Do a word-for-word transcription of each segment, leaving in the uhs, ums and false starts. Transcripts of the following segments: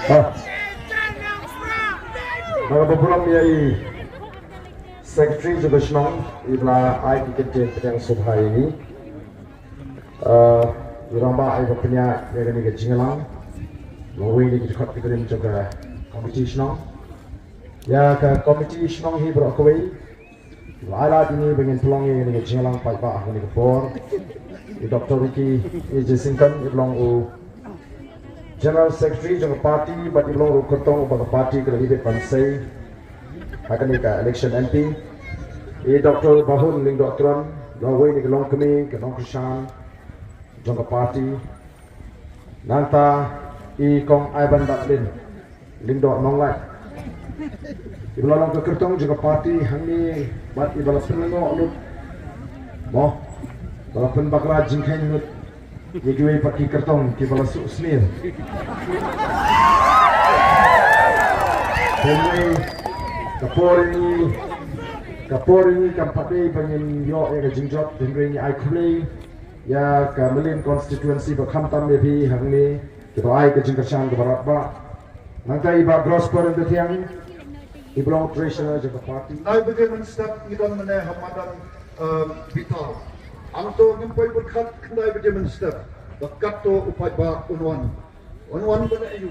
Ah. Nga kyrpad ïa i Secretary jong ka shnong, i ba la ai ki kyntien pdiang sngewbha ïa ngi. Ah, i rangbah i ba pynïaid ïa kane ka jingïalang. Lawei na ki dkhot ki barim jong ka komiti shnong. Ïa ka komiti shnong hi baroh kawei. Ba la ai lad ïa ngi ba ngin pynlong ïa kane ka jingïalang paidbah ha kane ka por. I Doctor Ricky A J Syngkon i ba long u General Secretary jong ka party bad i ba long ruh u kyrtong uba ka party ka la ibit ban sei ha kane ka election M P. I Doctor Bahun Lyngdoh Tron, lawei na ki longkmie ki nongkyrshan jong ka party. Nangta i Kong Ibandatlin Lyngdoh Nonglait, i ba la long ka kyrtong jong ka party hangne bad i ba la pynlyngngoh lut, mo, ba la pynbakla jingkheiñ lut ïa kiwei pat ki kyrtong ki ba la suh snier. Hynrei ka por ïa ngi, ka por ïa ngi kam pat dei ba ngin ïoh ïa ka jingjop, hynrei ngi ai khublei ïa ka Mylliem constituency ba khamtam ïa phi hangne, ki ba ai ka jingkyrshan kaba radbah. Nangta i Bah Grosper Yndathiang, i ba long treasurer jong ka party. Khyndai baje mynstep ngi don mynne ha madan, eh, Bitar. Hangto ngim poi pyrkhat khyndai baje mynstep ba katto u paidbah un wan. Un wan ban ïa u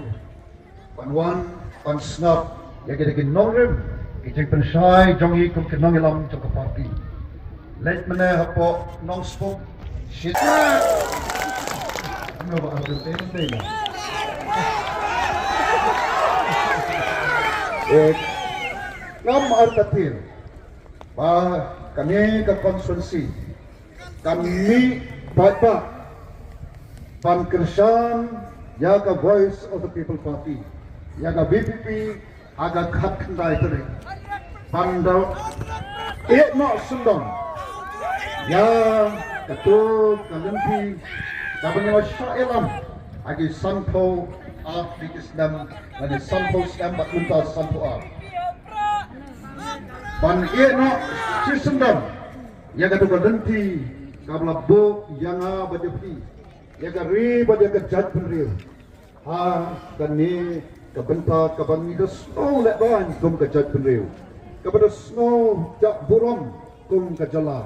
ban wan ban sngap ïa kita ki nongrim, ki jingpynshai jong ngi kum ki nongïalam jong ka party. Leit mynne hapoh Nongspung, shit. Ano ba arju te te. Eh, ngam artatien ba kane ka constituency kan mih paidbah ban kyrshan ïa ka Voice of the People Party, ïa ka V P P, ha ka khatkhyndai tarik. Ban da ïeh noh sngewdon ïa kato ka lynti kaba ngi la shah ïalam ha ki sanphew ar tylli ki snem, lane sanphew snem bad mynta sanphew ar. Ban ïeh noh shisien ïa kato ka lynti kaba la buh ïa nga bad ïa phi, ïa ka ri bad ïa ka jaitbynriew ha kane ka bynta kaba ngi da sngew lehbeiñ kum ka jaitbynriew, kaba da sngew jah burom kum ka jylla.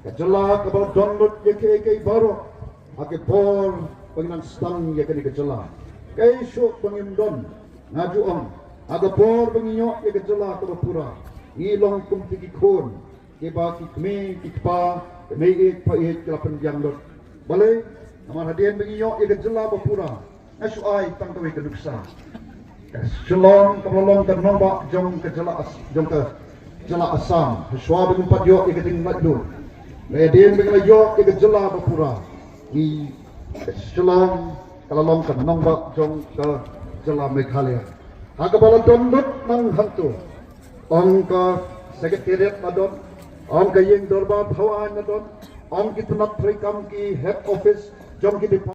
Ka jylla kaba la don lut ïa kiei kiei baroh ha ki por ba ngi nang sdang ïa kane ka jylla. Kaei shuh ba ngim don, nga ju ong, ha ka por ba ngi ïoh ïa ka jylla kaba pura, ngi long kum ki khun kiba ki kmie ki kpa, ki meiieid paieid ki la pynbiang lut. Balei? Namar hadien ba ngi ïoh ïa ka jylla ba pura, nga shu ai tang kawei ka nuksa. Ka Shillong kaba la long ka nongbah jong ka jylla As-, jong ka jylla Assam, hashwa ba ngim pat ïoh ïa ka jinglaitluid. Hadien ba ngi la ïoh ïa ka jylla ba pura, ngi, ka Shillong ka la long ka nongbah jong ka jylla Meghalaya. Ha kaba la don lut nang hangto, ong ka Secretariat la don, ong ka ïing dorbar thaw aiñ la don, ong ki tnat treikam, ki head office jong ki department.